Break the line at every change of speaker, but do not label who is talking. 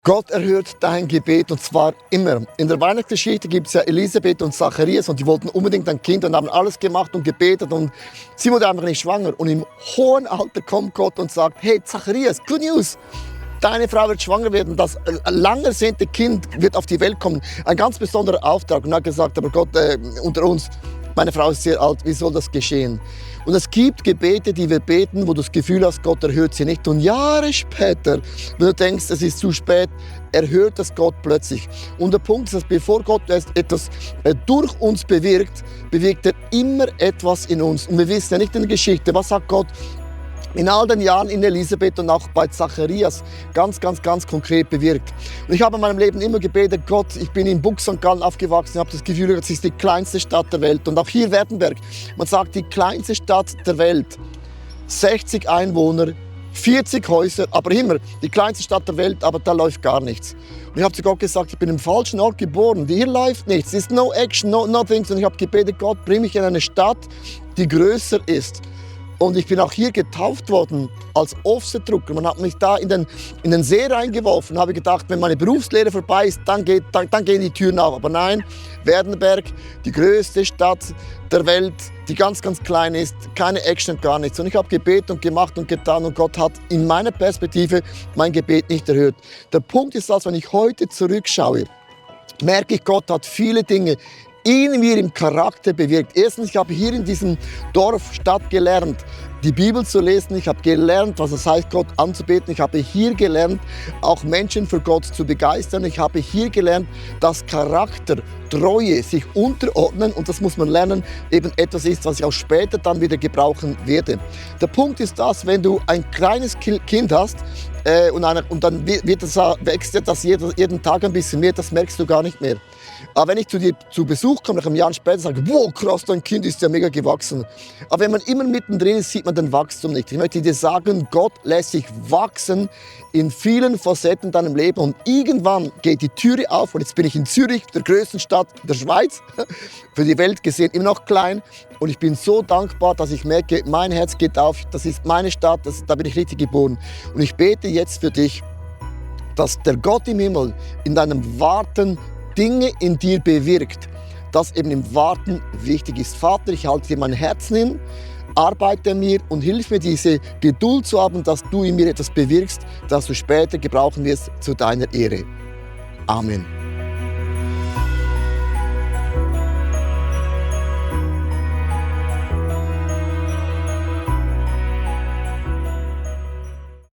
Gott erhört dein Gebet und zwar immer. In der Weihnachtsgeschichte gibt es ja Elisabeth und Zacharias und die wollten unbedingt ein Kind und haben alles gemacht und gebetet und sie wurde einfach nicht schwanger. Und im hohen Alter kommt Gott und sagt, hey Zacharias, good news, deine Frau wird schwanger werden, das lang ersehnte Kind wird auf die Welt kommen. Ein ganz besonderer Auftrag. Und er hat gesagt, aber Gott, unter uns, meine Frau ist sehr alt, wie soll das geschehen? Und es gibt Gebete, die wir beten, wo du das Gefühl hast, Gott erhört sie nicht. Und Jahre später, wenn du denkst, es ist zu spät, erhört das Gott plötzlich. Und der Punkt ist, dass bevor Gott etwas durch uns bewirkt, bewirkt er immer etwas in uns. Und wir wissen ja nicht in der Geschichte, was sagt Gott in all den Jahren in Elisabeth und auch bei Zacharias ganz konkret bewirkt. Und ich habe in meinem Leben immer gebetet, Gott, ich bin in Bux St. Gallen aufgewachsen, ich habe das Gefühl, das ist die kleinste Stadt der Welt. Und auch hier Werdenberg, man sagt, die kleinste Stadt der Welt, 60 Einwohner, 40 Häuser, aber immer die kleinste Stadt der Welt, aber da läuft gar nichts. Und ich habe zu Gott gesagt, ich bin im falschen Ort geboren, hier läuft nichts, es ist no action, no things. Und ich habe gebetet, Gott, bring mich in eine Stadt, die größer ist. Und ich bin auch hier getauft worden als Offsetdrucker. Man hat mich da in den See reingeworfen und habe gedacht, wenn meine Berufslehre vorbei ist, dann gehen die Türen auf. Aber nein, Werdenberg, die größte Stadt der Welt, die ganz klein ist, keine Action, gar nichts. Und ich habe gebetet und gemacht und getan und Gott hat in meiner Perspektive mein Gebet nicht erhört. Der Punkt ist, dass wenn ich heute zurückschaue, merke ich, Gott hat viele Dinge in mir im Charakter bewirkt. Erstens, ich habe hier in diesem Dorf, Stadt gelernt, die Bibel zu lesen. Ich habe gelernt, was es heißt, Gott anzubeten. Ich habe hier gelernt, auch Menschen für Gott zu begeistern. Ich habe hier gelernt, dass Charakter, Treue, sich unterordnen, und das muss man lernen, eben etwas ist, was ich auch später dann wieder gebrauchen werde. Der Punkt ist das, wenn du ein kleines Kind hast, und dann wächst das jeden Tag ein bisschen mehr, das merkst du gar nicht mehr. Aber wenn ich zu dir zu Besuch komme, nach einem Jahr später, sage ich, wow, krass, dein Kind ist ja mega gewachsen. Aber wenn man immer mittendrin ist, sieht man den Wachstum nicht. Ich möchte dir sagen, Gott lässt sich wachsen in vielen Facetten deinem Leben. Und irgendwann geht die Türe auf, und jetzt bin ich in Zürich, der größten Stadt der Schweiz, für die Welt gesehen, immer noch klein. Und ich bin so dankbar, dass ich merke, mein Herz geht auf, das ist meine Stadt, da bin ich richtig geboren. Und ich bete jetzt für dich, dass der Gott im Himmel in deinem Warten Dinge in dir bewirkt, das eben im Warten wichtig ist. Vater, ich halte dir mein Herz hin, arbeite an mir und hilf mir, diese Geduld zu haben, dass du in mir etwas bewirkst, das du später gebrauchen wirst zu deiner Ehre. Amen.